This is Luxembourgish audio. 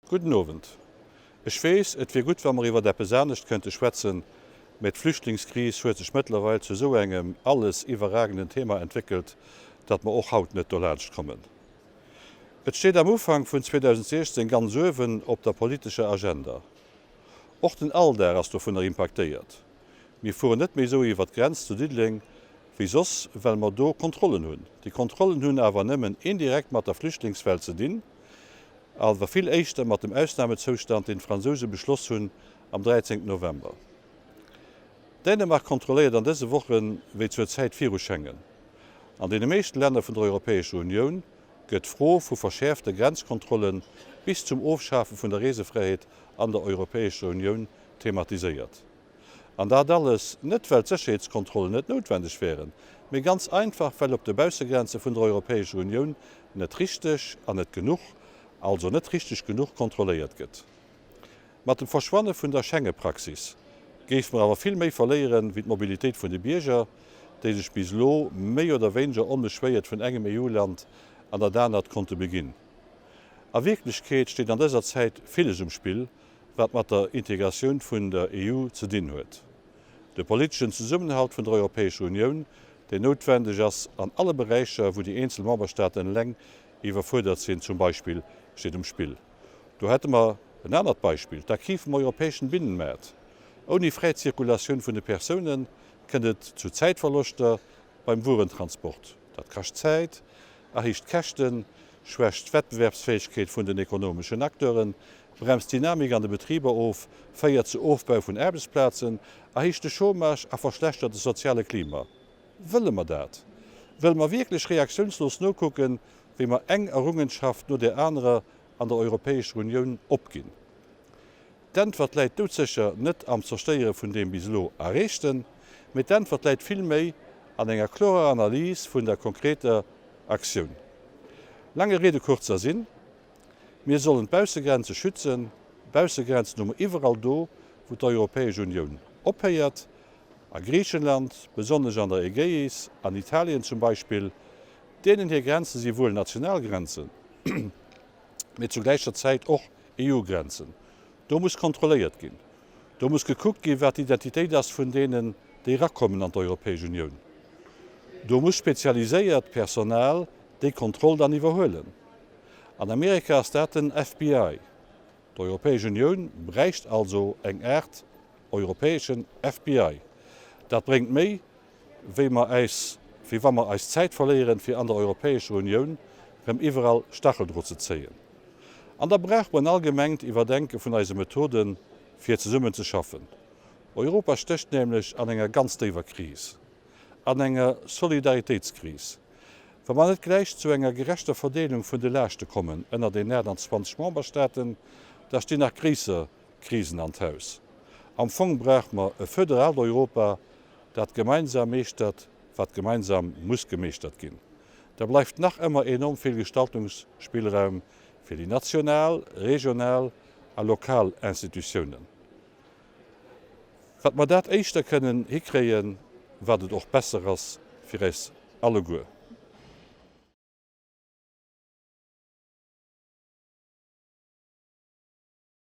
Gudden Owend. Ech weess, et wier gutt, wa mer iwwert eppes anescht kënnte schwätzen, mä d'Flüchtlingskris huet sech mëttlerweil zu esou engem alles iwwerragenden Thema entwéckelt, datt mer och haut net dolaanscht kommen. Et steet am Ufank vun 2016 ganz uewen op der politescher Agenda. Och den Alldag ass dovunner impaktéiert. Mir fueren net méi esou iwwert d'Grenz zu Diddeleng wéi soss, well mer do Kontrollen hunn. Déi Kontrollen hunn awer nëmmen indirekt mat der Flüchtlingswell ze dinn, awer vill éischter mat dem Ausnamezoustand, deen d'Fransouse beschloss hunn am 13 November. Dänemark kontrolléiert an dëse Woche wéi zur Zäit viru Schengen. An deene meeschte Länner vun der Europäescher Unioun gëtt d'Fro vu verschäerfte Grenzkontrolle bis zum Ofschafe vun der Reesefräiheet an der Europäescher Unioun thematiséiert. An dat alles net well d'Sécherheetskontrollen net noutwendeg wären, mee ganz einfach well op de Baussegrenze vun der Europäescher Unioun net richteg an net genuch, also net richteg genuch kontrolléiert gëtt. Mat dem Verschwanne vun der Schengepraxis géife mer awer vill méi verléieren, wéi d'Mobilitéit vun de Bierger, déi sech bis elo méi oder wéineger onbeschwéiert vun engem EU-Land an dat anert konnte beginn. A Wierklechkeet steet an dëser Zäit villes um Spill, wat mat der Integratioun vun der EU ze dinn huet. De politeschen Zesummenhalt vun der Europäescher Unioun, deen noutwendeg ass an alle Beräicher, wou déi eenzel Memberstaaten eleng iwwerfuerdert sinn, zum Beispill, steet um Spill. Do hätte mer en anert Beispill, d'Acquis vum europäeschen Binnenmaart. Ouni fräi Zirkulatioun vun de Persounen kënnt et zu Zäitverloschter beim Wuerentransport. Dat kascht Zäit, erhéicht d'Käschten, schwächt d'Wettbewerbsfäegkeet vun den ekonomeschen Acteuren, bremst d'Dynamik an de Betriber of, féiert zu Ofbau vun Aarbechtsplazen, erhéicht de Chômage a verschlechtert de soziale Klima. Wëlle mer dat? Wëlle mer wierklech reaktiounslos nokucken, wéi mer eng Errungenschaft no där anerer an der Europäescher Unioun opginn? D'Äntwert läit doudsécher net am Zerstéiere vun deem bis elo Erreechten, mee d'Äntwert läit vill méi an enger klorer Analys vun der konkreter Aktioun. Lange Rede, kurzer Sinn, Mir sollen d'Baussegrenze schützen. Baussegrenzen hu mer iwwerall do, wou d'Europäesch Unioun ophéiert, a Griichenland, besonnesch an der Ägäis, an Italien zum Beispill. Deenen hir Grenze si wuel national Grenzen, mee zu gläicher Zäit och EU-Grenzen. Do muss kontrolléiert ginn. Do muss gekuckt ginn, wat d'Identitéit ass vun deenen, déi erakommen an d'Europäesch Unioun. Do muss spezialiséiert Personal déi Kontroll dann iwwerhuelen. An Amerika ass dat den FBI. D'Europäesch Unioun bräicht also eng Aart europäeschen FBI. Dat bréngt méi, wéi mer äis, wéi wa mer eis Zäit verléieren, fir an der Europäescher Unioun rëm iwwerall Stacheldrot ze zéien. An da brauch mer en allgemengt Iwwerdenke vun eise Methoden, fir zesummen ze schaffen. Europa stécht nämlech an enger ganz déiwer Kris, an enger Solidaritéitskris. Wa mer net gläich zu enger gerechter Verdeelung vun de Laaschte kommen ënner den 28 Memberstaaten, da stinn nach gréisser Krisen an d'Haus. Am Fong brauche mer e föderalt Europa, dat gemeinsam meeschtert, wat gemeinsam muss gemeeschtert ginn. Da bleift nach ëmmer enorm vill Gestaltungsspillraum fir déi national, regional a lokal Institutiounen. Wat mer dat éischter kënnen hikréien, wat et och besser ass fir äis alleguer.